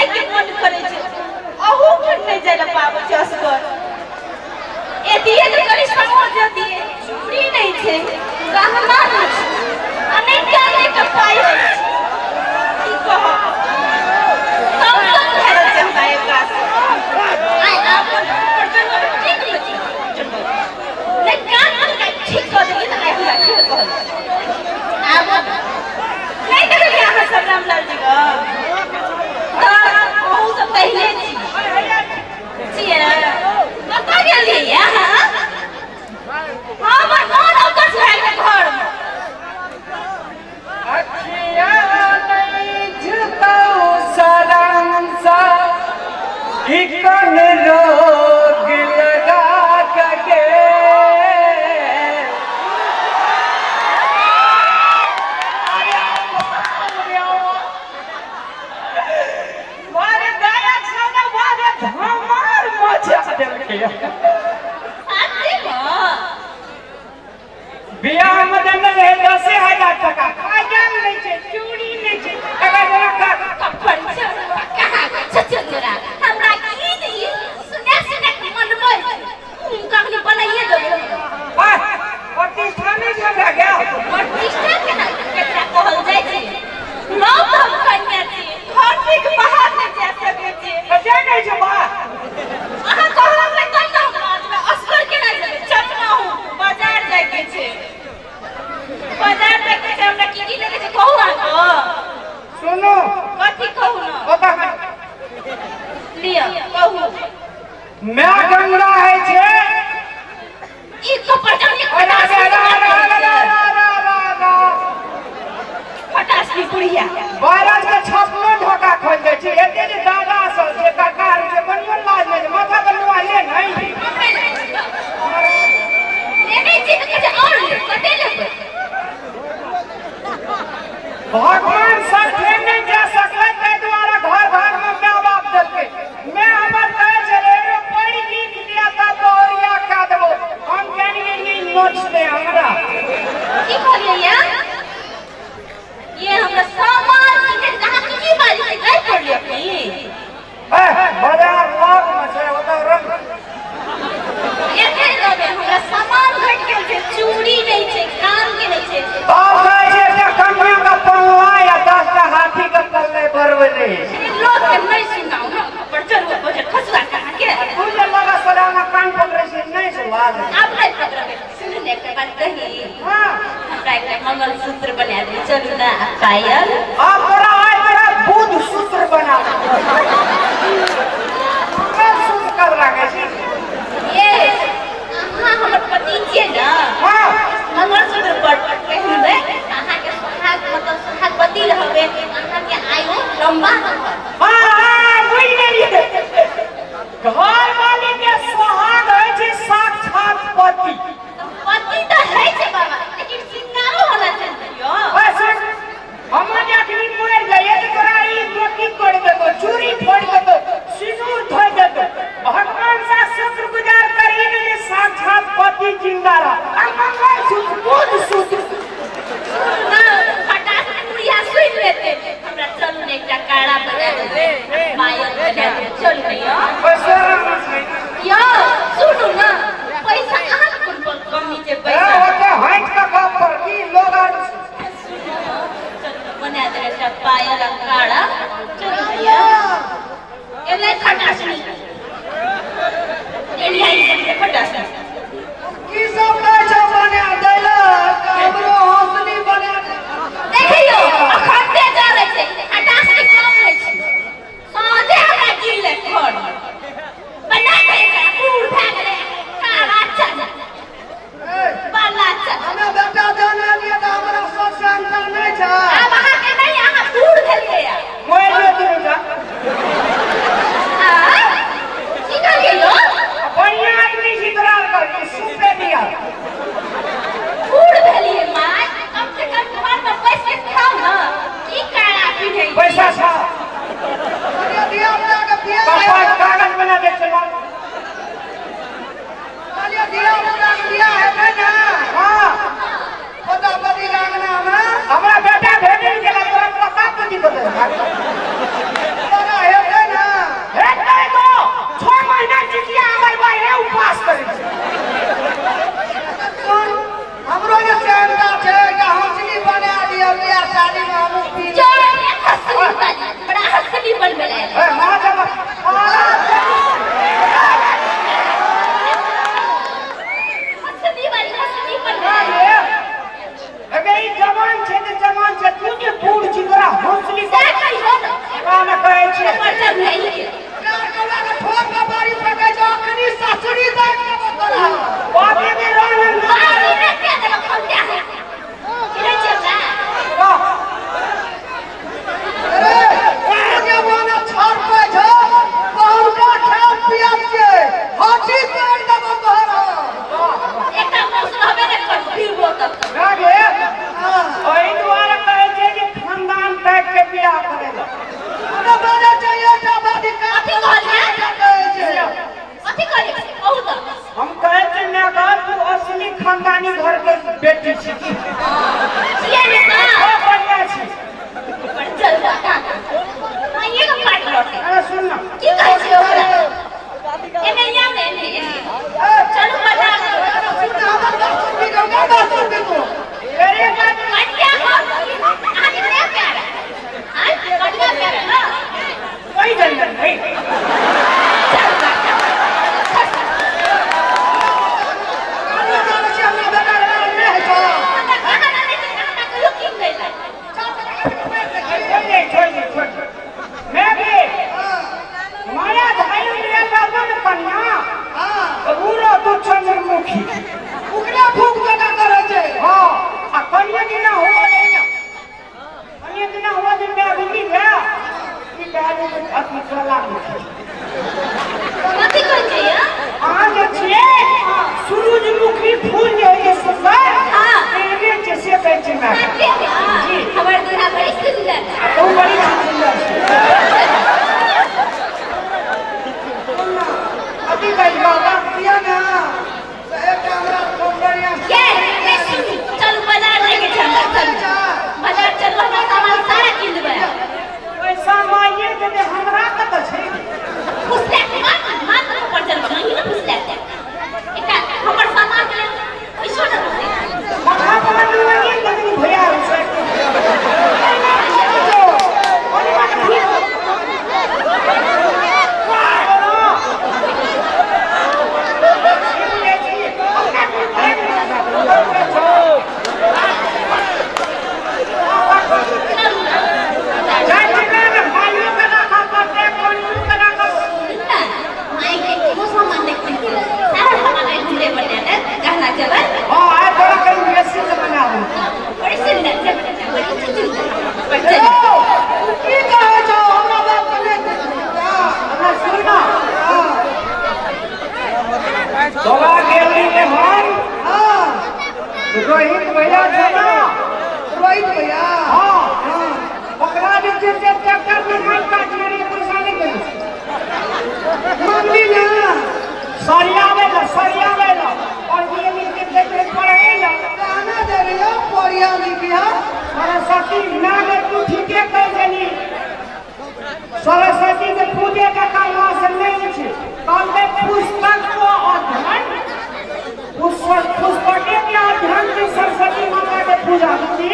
जाइके मन करै छै, अहू पर नहि जाइ लए पाबै छै असगर। एतिए तऽ करिश्मा जतिए, चूड़ी नहि छै, गहना नहि छै, आ नहि काने के पाइ होइ छै। की कहब, तब तक भए रहल छै हमरा एकरा से। आइ अपन प्रजनन ठीक नहि छै, नहि कान पर ठीक कऽ देलियै तऽ आइ हमरा फेर कहल आब नहि देखलियै अहाँ सब रामलाल जी के? तऽ अहूँ सब तहिने छी छियै। कतऽ गेलियै अहाँ? हमर मन अवकाश भए गेलै घरमे। अखिया नहीं झुकाऊ सरांसा ई कौन रोग लगा के। मारे गायक सब मारे धमार मचा देलकै। साचे मे? बियाह में देने रहे 10,000 टका, काजल नहि छै, चूड़ी नहि छै, तकर जेना कप्पन चोरवा कहाँ छछुंदरा, हमरा गीत ई सुने सुने के मनबै छै। हुनका कखनी बनाइए देबै। आह, प्रतिष्ठा नहि छै हमरा गया। प्रतिष्ठा केना केकरा कहल जाइ छै? नव हम कन्या छी, घर से बाहर नहि जा सकै छी। तऽ जाय नहि छै बाहर? अहाँ कहबै तब ने हम बाजबै, असगर केना जेबै? चलू ने अहूँ, बाजार जाइके छै, बाजार जाइके छै। हमरा की की लेके छै कहू अहाँके। सुनू। कथी कहू ने? ओतऽ लिअ, कहू। माय गंगा होइ छै। ई कपड़ जल्दी। अरे अरे अरे अरे अरे अरे अरे अरे। फटासनी बुढ़िया। वायरस के छपनो ढोका खोल दै छै। एते जे दादा सब छै, काका आर छै, कनियो लाज नहि छै। माथा के नुआ ले नहि। लेने छी तऽ कहै छै आओर ले, कते लेबै? भगवान साथे नहि जा सकलै, ताहि दुआरे घर घर मे माय बाप देलकै। मैं हमर कहै छलै, एगो पढ़ि लिख लिया तब बहुरिया कए देबो। हम जानि गेलियै नोचतै हमरा। की कहलियै या? ये हमरा सामान किनै छै, अहाँ की की बाजै छी? गाय पड़लियै की? ए, बाजार लग मे छै, ओतऽ रंग एते देबै, हमरा सामान घटि गेल छै, चूड़ी नहि छै, कान के नहि छै। बाप कहै छै एकटा कन्या के पल्ला या 10टा हाथी के पल्ले बरबै नहि। लोक के नहि सुनाउ ने, पर चलू बजट खसुआ कहाँ के। तू जे लगा सराना कान पकड़ै छै, नहि छै लाज। आब नहि पकड़बै। सुनू ने, एकटा बात कही? हाँ। हमरा एकटा मंगलसूत्र बना दे चलू ने, आ पायल। आब तोरा आइ तोरा बुध सूत्र बना देबौ। मंगलसूत्र कब राखै छी? ये अहाँ हमर पति छियै ने? हाँ। मंगलसूत्र पर पहिनबै, अहाँके सुहाग, मतलब सुहागवती रहबै, अहाँके आयु लम्बा रहत। हाँ हाँ, बुझि गेलियै। घर वाली के सोहाग होइ छै साक्षात पति। पति तऽ होइ छै बाबा, लेकिन श्रृंगारो होना चाहिए यौ। ओए सुन, हमर जे अखनी मरि जाइए तऽ तोरा ई मोती तोड़ि देतौ, चूड़ी फोड़ि देतौ, सिन्दूर धोइ देतौ। भगवान सा शुक्रगुजार करी ने जे साक्षात पति जिंदा रह। आ मंगलसूत्र, बुध सूत्र। सुन ना, फटाक बुढ़िया सुनि लेतै। हमरा चलू ने, एकटा काड़ा बना देबै, पायल बना देबै, चलू ने यौ। ओए सोना छै। यौ सुनू ने, पैसा अहाँके कोन कोन कमी छै? ए, पैसा ओते हटि कऽ गप कर की लोग आर। सुनू, चलू ने, बना देबै एकटा पायल आ काड़ा, चलू ने यौ। एलै खटासनी, एलियै खटासनी। की सब कहै छौ बना दै लए? हमरो हौसली बना दे। देखियौ, अखन जरै छै, खटासनी कम होइ छै। साँझे हमरा गिरलै घर बना दे एकरा, बूढ़ भए गेलै, काला चल बाला चल। हमे बेटा जाने लिए तऽ हमरा सबसे अंतर नहि छै। आब अहाँके नहि, अहाँ बूढ़ भेलियै। मोबाइल दे दुनू टा। आ की कहलियै यौ? बढ़िया आदमी छी तोरा आर के सुपे दिया। बूढ़ भेलियै माय, कम से कम घरमे बैस के खाउ ने। की काड़ा पिन्है छी? पैसा छा कपाट कागज बना दे चलो। हाँ, हमरा बेटा भेटल गेला, तोरा तोरा का पति बते। रहे बियाह करे ला। हमरा बाजा चाहिए एकटा बाजी कथी कहलियै? कहै छै। कथी कहलियै कहू तऽ। हम कहै छी माय गे, तू असली खानदानी घर के बेटी छी। छियै ने तऽ? बहुत बढ़िया छी। बड़ जल्दा का माइये के पाट लौटे। अरे सुन ना। की कहै छियै ओकरा? एने आउ ने, एने एने चलू बाजार। सुन ना, हमर बात सुनबी करू, हमर बात सुनबी तू। तेरे बात कनिया हो, अहाँके कनिया प्यारा आँय, कनिया प्यारा ना। कोई गंदन नहीं। चलू बाजार। हमरा जानै छी, हमरा बेटा के नाम नहि होइ छौ। अहाँ नहि छै, अहाँ कहियो कीन दै लए। छोड़ दे, छोड़ दे, छोड़ दे। मैं भी माया धाई मिलल रहतो ने कन्या। हाँ। उ रहतो चंद्रमुखी। ओकरा फूक जकाँ करै छै। हाँ, आ कन्या दिना हुआ नहीं ना, कन्या दिना हुआ दिन में अभी नहीं गया ई कहले कि अति चला। कथी कहै छियै यौ? अहाँ जे छियै सूरजमुखी फूल जे होइ छै सुन्दर। हाँ। एहने छै से कहै छी मैम। साचे में? जी। हमर दूल्हा बड़ी सुन्दर। तू बड़ी सुन्दर छै। सुन ना, अति कहै बाबा। किया ना, तऽ एकटा हमरा सौंदर्य ये नहीं सुनू, चलू बाजार जाइके छै हमरा, चलू बाजार चलू, हमरा सामान सारा कीन देबै। पैसा माइये देने, हमरा कतऽ छै? फुसला के मार मार के ऊपर चल नहीं ना, फुसला के एकटा हमर सामान के लेल पैसो न रहतै। माथा पर नहीं लगनी भैया छै। चलू ना। ना माई के कोनो सामान नहीं कीन के, सारा सामान आई हमरे पर देते गहना जेवर। बड़ी सुंदर छै, बड़ी सुंदर, बड़ चलू। की कहै छौ? हमरा बाप के नहि देखली। हाँ। हाँ। रोहित भैया छै ना? रोहित भैया। हाँ, ओकरा जे छै से ट्रैक्टर में मारि काटने रहियै, पैसा नहि देने। मानली ना। सरियाबै लए, सरियाबै लए और ये मिलके देख रहे पढ़ै लए। गाना दे रही हो, पढ़िया लिखिया। सरस्वती नागे, तू ठीके कहि देली। सरस्वती के पूजे के करला से नहीं छै। कहलकै पुस्तक को अध्ययन, पुस्तक, पुस्तके के अध्ययन से सरस्वती माता के पूजा बुझली।